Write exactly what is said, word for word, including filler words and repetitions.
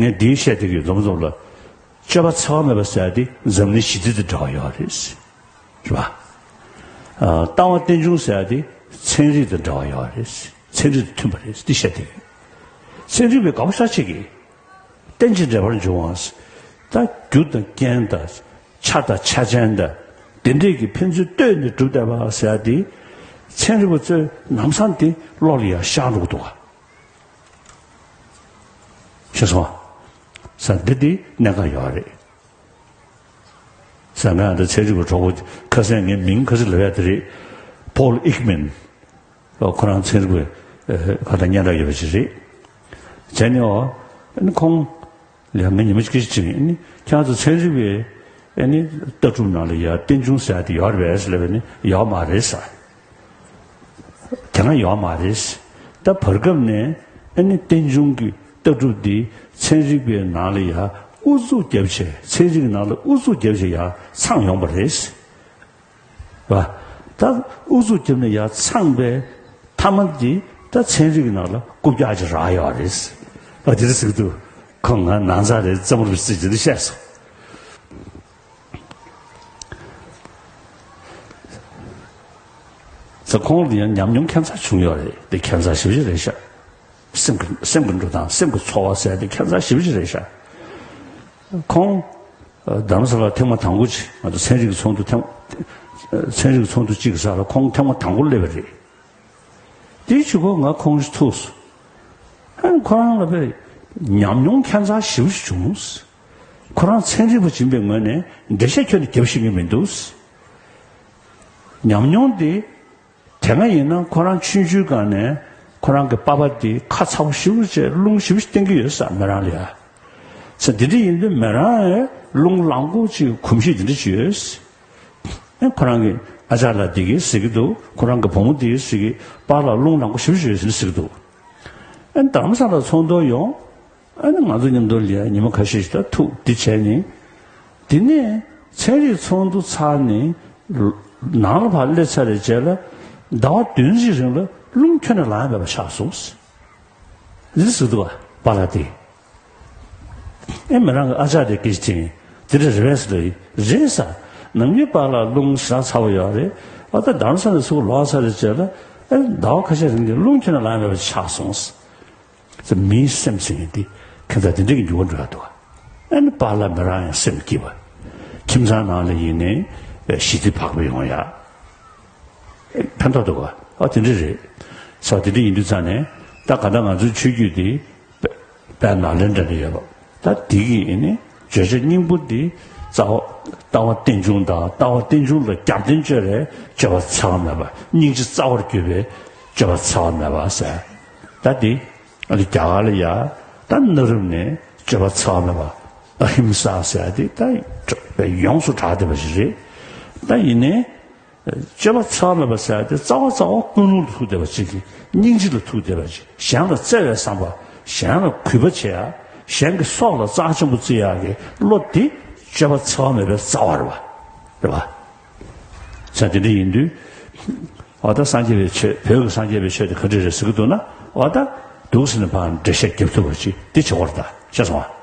ངས་འདིའི་བཤད་དེ་གི་འཛོམས་འཛོམས་ལ། སྤྱོད་པ་འཚེ་བ་མེད་པ་ཟེར་ཡ་དེ་འཛམ་གླིང་ཞི་བདེ་དང་འབྲེལ་བ་ཡོད་རེད། རེད་པ། ཨ། ལྟ་བ་རྟེན་འབྱུང་ཟེར་ཡ་དེ་ཚན་རིག་དང་འབྲེལ་བ་ཡོད་རེད། ཚན་རིག་དང་མཐུན་པ་རེད། འདི་བཤད་དེ་གི། ཚན་རིག་པས་དགའ་པོ་ཞེ་དྲག་བྱེད་ཀྱི། རྟེན་ཅིང་འབྲེལ་བར་འབྱུང་བ། ད་རྒྱུ་དང་རྐྱེན་དང་། ཆ་དང་ཆ་ཅན་དང་། དེ་འདྲས་ཀྱི་ཕན་ཚུན་ལྟོས་ནས་གྲུབ་བསྡད་པ་ཟེར་ཡ་དེ། ཚན་རིག་པ་ཚོས་ལམ་སང་དེ་བློ་ལ་ཡང་ཤར་འགྲོ་གི་འདུག་ག། ཤེས་སོང་ང་། ཟེར་འདི་དེ་གནད་འགག་ཡོད་རེད། ཟེར་ང་འདི་ཚན་རིག་པ་གྲོགས་པོ་ཁ་སང་ངའི་མིང་ཁ་སང་ལབ་ཡ་དེ་རེད། Paul Ekman། ཨོ། ཁོ་རང་ཚན་རིག་པའི་ཁ་དང་སྙན་གྲགས་ཡོད་པ་ཞིག་རེད། བྱས་ནས་ཨོ། ཨ་ནི་ཁོང་ལ་ཡང་ངས་ཉི་མ་གཅིག་སྐད་ཆ་དྲིས་ཡིན། ཨ་ནི་ཁྱེད་རང་ཚོ་ཚན་རིག་པའི་ཨ་ནི་ལྟ་གྲུབ་ནང་ལ་ཡང་རྟེན་འབྱུང་ཟེར་ཡ་དེ་ཡོད་རེད་པས་ལབ་པ་ནི་ཡོད་མ་རེད་ཟེར། དེ་སྔ་ཡོད་མ་རེད། ད་བར་སྐབས་ནས་ཨ་ནི་རྟེན་འབྱུང་གི་ལྟ་གྲུབ་འདི་ཚན་རིག་པའི་ནང་ལ་ཡང་ཨུ་ཚུགས་བརྒྱབ་བྱས། ཚན་རིག་གི་ནང་ལ་ཨུ་ཚུགས་བརྒྱབ་བྱས་ཡར་འཚང་ཡོང་བ་རེད། རེད་པ། ད་ཨུ་ཚུགས་བརྒྱབ་ནས་ཡར་འཚང་པའི་མཐའ་མ་འདི་ད་ཚན་རིག་གི་ནང་ལ་རྐུབ་བཀྱག་ཅིག་རག་ཡོད་རེད། ཨ། དེ་འདྲ་ཟེར་གི་འདུག་ཁོང་ང་ནང་ཚང་རེད། རྩེད་མོ་རེད་ཟེར་གྱི་འདི་བཤད་སོང་། ད་ཁོང་ལ་ཡང་ཉམས་མྱོང་ཁྱད་མཚར་བྱུང་ཡོད་རེད། དེ་ཁྱད་མཚར་ཞེ་པོ་ཅིག་རེད་ཤག་སེམས་ཀྱི་སེམས་ཀྱི་འགྲོ་སྟངས། སེམས་ཀྱི་ཚོར་བ་ཟེར་དེ་ཁྱད་མཚར་ཞེ་པོ་ཅིག་རེད་ཤག་ཁོང་རྡ་རམ་ས་ལར་ཐེངས་མ་དང་པོ་ཅིག་ང་ཚོ་ཚན་རིག་གི་ཚོགས་འདུ་ཐེངས་ཚན་རིག་གི་ཚོགས་འདུ་གཅིག་གི་སར་ཁོང་ཐེངས་མ་དང་པོ་སླེབས་པ་རེད། དེའི་གཞུག་གུ་ང་ཁོང་ཞིག་ཐུག་སོང་། ཨ་ནི་ཁོ་རང་ལ་དཔེ་ཉམས་མྱོང་ཁྱད་མཚར་ཞེ་པོ་ཞིག་བྱུང་། ཁོ་རང་ཚན་རིག་པ་ཡིན་པའི་ངོས་ནས་འགྲེལ་བཤད་ཁྱོན་ནས་རྒྱབ་ཤེས་ཀྱི་མི་འདུག་ཉམས་མྱོང་དེ། དེ་སྔ་ཡིན་ན་ཁོ་རང་ཆུང་ཆུང་སྒང་ནས་ཁོ་རང་གི་པ་ཕ་དེ་ཁ་ཚ་པོ་ཞེ་པོ་བྱས། རླུང་ཞེ་པོ་ཞིག་བསྟན་གྱི་ཡོད་ས་མི་རང་ལ་ཡ། ཚེ་འདི་འདྲ་ཡིན་དུས་མི་རང་ཡང་རླུང་ལངས་གོ་ཅིག་གོམས་གཤིས་འདི་འདྲ་ཅིག་ཡོད། ཨེ། ཁོ་རང་གི་ཨ་ཅག་ལགས་འདི་གིས་ཟེར་གྱི་འདུག་ཁོ་རང་གི་བུ་མོ་འདི་གིས་ཟེར་གྱི། པཱ་ལགས་རླུང་ལངས་གོ་ཞེ་པོ་ཅིག་ཡོད་ཟེར་གྱི་འདུག་ཨེ། རྡ་རམ་ས་ལར་ཚོགས་འདུར་ཡོང་། ཨ་ནི་ང་ཚོ་མཉམ་དུ་ལ་ཉི་མ་ཁ་ཤས་ཤིག་ད་ཐུག་འདི་བྱས་ནས། དེ་ནས་ཚན་རིག་ཚོགས་འདུ་ཚར་ནས་ནང་ལ་ཕར་སླེབས་ཚར་བའི་རྗེས་ལ་ཟླ་བ་བདུན་ཅིག་རིང་ལ་རླུང་ཁྱོན་ནས་ལངས་ཡ་མེད་པ་ཆགས་སོང་། འདི་ཟེར་འདུག་པ་པཱ་ལགས་དེ། ཨེ། མི་རང་གི་ཨ་ཅག་དེ་སྐད་ཆ་དྲིས། དེ་འདྲ་རེད་པས་ཟེར་ལབ་ཡིན། རེད་ཟེར། ནམ་རྒྱུན་པཱ་ལགས་རླུང་ཞེ་དྲག་ཚ་པོ་ཡོད་རེད། ཨ། ད་རྡ་རམ་ས་ལ་ཚུར་ལོག་ཚར་བའི་རྗེས་ལ། ཨེ། ཟླ་བ་ཁ་ཤས་རིང་གི་རླུང་ཁྱོན་ནས་ལངས་ཡ་མེད་པ་ཆགས་སོང་། མིའི་སེམས་ཟེར་མཁན་དེ་ཁྱད་མཚར་དེ་འདྲ་གི་འགྱུར་བ་འགྲོ་ཡ་འདུག་ཨ་ནི་པཱ་ལགས་མི་རང་ཡང་སེམས་སྐྱིད་པ། ཁྱིམ་ཚང་ནང་ལ་ཡིན་ནའི་ཞི་བདེ་འཕགས་པ་ཡོང་ཡ་ཕན་ཐོགས་འདུག་ག་ཨ། དེ་འདྲ་རེད། ས་དེ་འདྲ་ཡིན་དུས་ཙང་ནས། ད་ག་ད་ང་ཚོའི་ཆོས་བརྒྱུད་དེ་དཔལ་ནཱ་ལེནྡྲ་ནས་ཡོད་པ། ད་དེ་གི་ཨ་ནི་བརྗོད་བྱ་སྙིང་པོ་འདི་རྩ་བ། ལྟ་བ་རྟེན་འབྱུང་དང་། ལྟ་བ་རྟེན་འབྱུང་ལ་རྒྱབ་རྟེན་བཅོལ་བའི་སྤྱོད་པ་འཚེ་བ་མེད་པ། སྙིང་རྗེ་རྩ་བར་གྱུར་པའི་སྤྱོད་པ་འཚེ་བ་མེད་པ་ཟེར། ད་དེ་ཨ་ནི་རྒྱ་གར་ལ་ཡ་ད་གནའ་རབས་ནས་སྤྱོད་པ་འཚེ་བ་མེད་པ། ཨ་ཧིམ་ས་ཟེར་ཡ་དེ་ད་ཡོངས་སུ་གྲགས་བསྡད་པ་ཞིག་རེད། ད་ཡིན་ནའི་སྤྱོད་པ་འཚེ་བ་མེད་པ་ཟེར་ཡ་དེ་རྩ་བ་རྩ་བ་ཀུན་སློང་དུ་ཐུག་བསྡད་པ་ཅིག་གི། སྙིང་རྗེ་ལ་ཐུག་བསྡད་པ་ཅིག་གཞན་ལ་བརྩེ་བའི་བསམ་པ། གཞན་ལ་གུས་པ་བྱེད་ཡ། གཞན་གྱི་སྲོག་ལ་རྩ་ཆེན་པོ་བརྩི་ཡ་གི་བློ་དེ་སྤྱོད་པ་འཚེ་བ་མེད་པའི་རྩ་བ་རེད་པ། རེད་པ། ས་དེ་འདྲ་ཡིན་དུས། འོ། ད་སངས་རྒྱས་པའི་ཆོས། བོད་ཀྱི་སངས་རྒྱས་པའི་ཆོས་དེ་ག་འདྲ་རེད་ཟེར་གྱི་འདུག་ན། འོ། ད་འདུག་ཟེར་ནས་ཕར་འགྲེལ་བཤད་རྒྱབ་ཐུབ་པ་ཅིག་དེ་བྱེད་དགོས་རེད། ད་ཤེས་སོང་ང་།